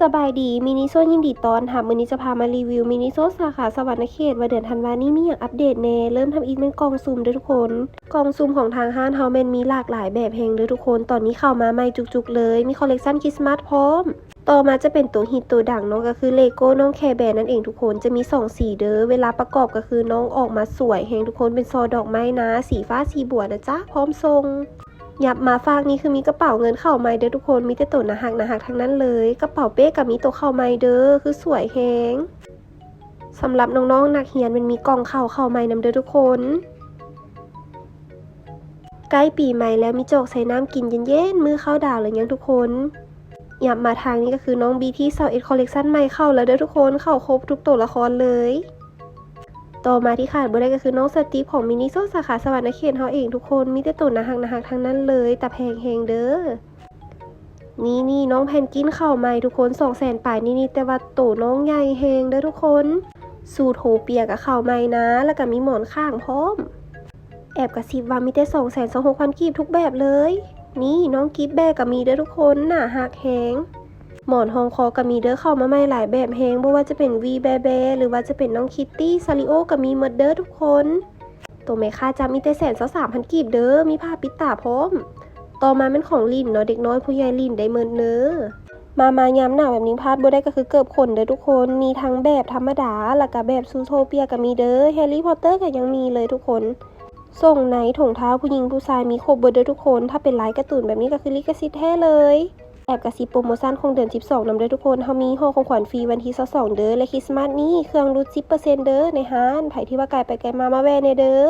ສະບາຍດີ ມິນິໂຊຍິນດີຕ້ອນຮັບ. ມື້ນີ້ຈະພາມາຣີວິວມິນິໂຊສາຂາສະຫວັນນະເຂດ ວ່າເດືອນທັນວານີ້ມີຫຍັງອັບເດດແດ່. ເລີ່ມທຳອິດແມ່ນກ່ອງສຸ່ມເດີ້ທຸກຄົນ. ກ່ອງສຸ່ມຂອງທາງຮ້ານເຮົາແມ່ນມີຫຼາກຫຼາຍແບບແຮງເດີ້ທຸກຄົນ. ຕອນນີ້ເຂົ້າມາໃໝ່ຈຸກໆເລີຍ, ມີຄອລເລັກຊັນຄຣິສມາສພ້ອມ. ຕໍ່ມາຈະເປັນໂຕຮິດໂຕດັງເນາະ, ກໍຄືເລໂກ້ນ້ອງແຄແບນັ້ນເອງທຸກຄົນ. ຈະມີສອງສີເດີ້. ເວລາປະກອບກໍຄືນ້ອງອອກມາສວຍແຮງທຸກຄົນ, ເປັນຊໍ່ດອກໄມ້ນະ, ສີຟ້າສີບົວນະຈ໊ະ, ພ້ອມສົ່ງ. ຫຍັບມາຟາກນີ້ຄືມີກະເປົາເງິນເຂົ້າໃໝ່ເດີ້ທຸກຄົນ, ມີແຕ່ໂຕໜ້າຮັກໜ້າຮັກທັງນັ້ນເລີຍ. ກະເປົາເປ້ກໍມີໂຕເຂົ້າໃໝ່ເດີ້, ຄືສວຍແຮງ. ສຳລັບນ້ອງໆນັກຮຽນແມ່ນມີກ່ອງເຂົ້າເຂົ້າໃໝ່ນຳເດີ້ທຸກຄົນ. ໃກ້ປີໃໝ່ແລ້ວ, ມີຈອກໃສ່ນ້ຳກິນເຢັນໆ ມື້ເຂົ້າດາວແລ້ວຍັງທຸກຄົນ. ຫຍັບມາທາງນີ້ກໍຄືນ້ອງບີທີຊາວເອັດຄອລເລັກຊັນໃໝ່ເຂົ້າແລ້ວເດີ້ທຸກຄົນ, ເຂົ້າຄົບທຸກໂຕລະຄອນເລີຍ. ຕໍ່ມາທີ່ຂາດບໍ່ໄດ້ກໍຄືນ້ອງສະຕີຟຂອງມິນິໂຊສາຂາສະຫວັນນະເຂດເຮົາເອງທຸກຄົນ, ມີແຕ່ໂຕໜ້າຮັກໜ້າຮັກທັງນັ້ນເລີຍ, ຕາແພງແຮງເດີ້. ນີ້ໆ ນ້ອງແພນກິນເຂົ້າໃໝ່ທຸກຄົນ, ສອງແສນປາຍນິດໆ, ແຕ່ວ່າໂຕນ້ອງໃຫຍ່ແຮງເດີ້ທຸກຄົນ. ຊູໂທເປຍກໍເຂົ້າໃໝ່ນະ, ແລ້ວກໍມີໝອນຂ້າງພ້ອມ. ແອບກະຊິບວ່າມີແຕ່ສອງແສນຊາວຫົກພັນກີບທຸກແບບເລີຍ. ນີ້ນ້ອງກິບແບກໍມີເດີ້ທຸກຄົນ, ໜ້າຮັກແຮງ. ໝອນຮອງຄໍກໍມີເດີ້, ເຂົ້າມາໃໝ່ຫຼາຍແບບແຮງ, ບໍ່ວ່າຈະເປັນວີແບແບ ຫຼືວ່າຈະເປັນນ້ອງຄິດຕີ້ ຊາລິໂອກໍມີໝົດເດີ້ທຸກຄົນ. ໂຕແມ່ຄ້າຈັບມີແຕ່ແສນຊາວສາມພັນກີບເດີ້, ມີຜ້າປິດຕາພ້ອມ. ຕໍ່ມາແມ່ນຂອງຫຼິ້ນເນາະ, ເດັກນ້ອຍຜູ້ໃຫຍ່ຫຼິ້ນໄດ້ໝົດເນີ. ມາ ມາຍາມໜາວແບບນີ້ພາດບໍ່ໄດ້ກໍຄືເກີບຂົນເດີ້ທຸກຄົນ, ມີທັງແບບທຳມະດາ ແລ້ວກໍແບບຊູໂທເປຍກໍມີເດີ້, ແຮຣີພອດເຕີກໍຍັງມີເລີຍທຸກຄົນ. ສົ້ງໃນ ຖົງເທົ້າ ຜູ້ຍິງຜູ້ຊາຍມີຄົບເບິດເດີ້ທຸກຄົນ. ຖ້າເປັນລາຍກາຕູນແບບນີ້ກໍຄືລິຂະສິດແທ້ເລີຍ. ແອບກະຊິບໂປຣໂມຊັນຂອງເດືອນສິບສອງນຳເດີ້ທຸກຄົນ, ເຮົາມີຫໍຂອງຂວັນຟຣີວັນທີຊາວສອງເດີ້ ແລະຄຣິສມາສນີ້ ເຄື່ອງຫຼຸດສິບເປີເຊັນເດີ້ໃນຮ້ານ. ໃຜທີ່ວ່າໄກໄປໄກມາ ມາແວ່ແດ່ເດີ້.